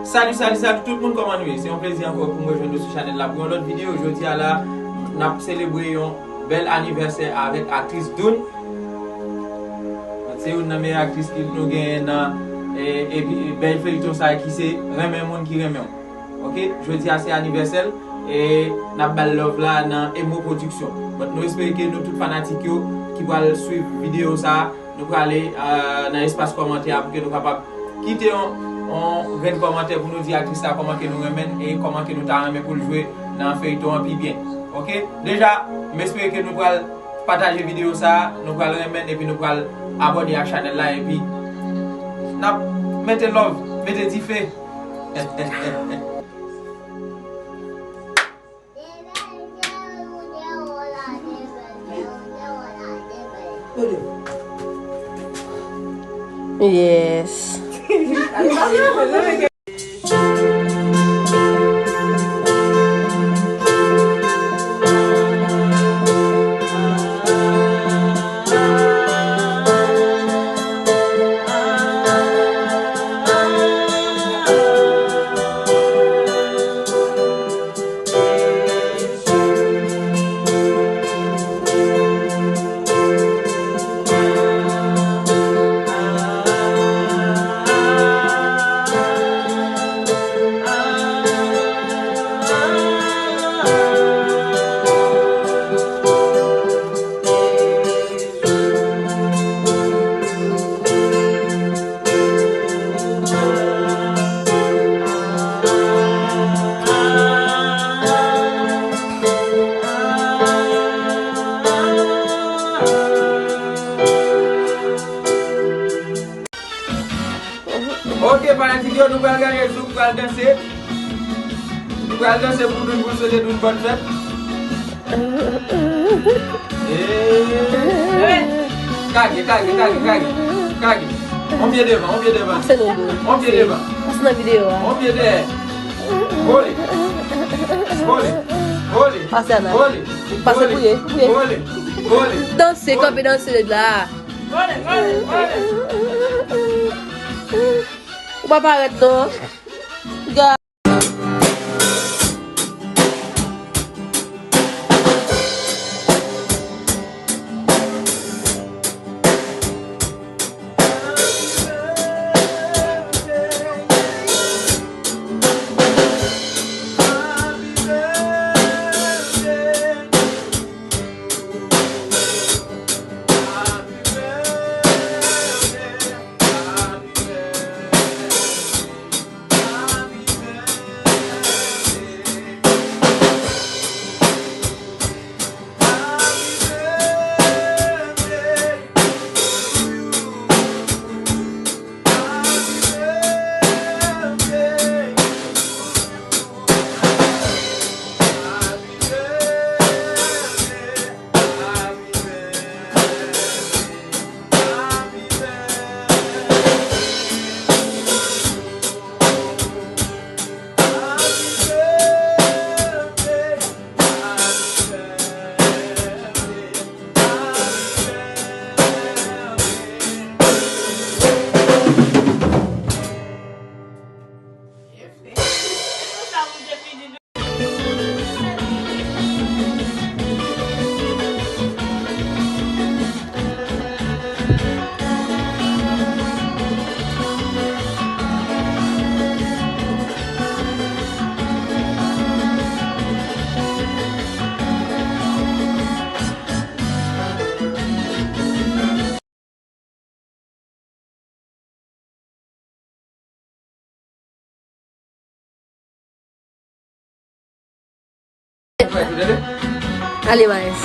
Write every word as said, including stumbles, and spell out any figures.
Salut, salut, salut tout moun, kòman nou ye? Se yon plezi ankò pou mwen jwenn nou sou chanèl la pou yon lòt videyo. Jodi a la, n ap selebre yon bèl anivèsè avèk aktris Doune. Se youn nan meyè aktris ki nou genyen nan, e, epi bèl feyton sa ki se Renmen Moun ki Renmen W. Ok, jodi a se anivèsè l, e n ap ba l love la nan Emo Production. But nou espere ke nou tout fanatik yo ki pral swiv videyo sa, nou prale, euh, nan espas kòmantè a pou ke nou kapab kite yon, yon grenn kòmantè pou nou di aktris la kòman ke nou renmen l e kòman ke nou ta renmen pou l jwe nan feyton an pi byen. Ok? Deja, m espere ke nou pral pataje videyo sa, nou pral renmen l epi nou pral abòne ak chanèl la epi n ap mete love, mete dife. Yes. Ok, fanatik yo, nou pral gade Zouk pral danse. Nou pral danse pou Doune, pou swete Doune bòn fèt. Eh. Kage, kage, kage, kage, kage. On pye devan, on pye devan. Pase nou dou. On pye devan. Pase nan videyo a. On pye dèyè. Vole. Vole. Vole. Pase a nan. Vole. Pase pou ye, pou ye. Vole. Vole. Danse, kanpe danse la. Vole, vole, vole. Ou pa parèt non. Ga- Ale, Maes.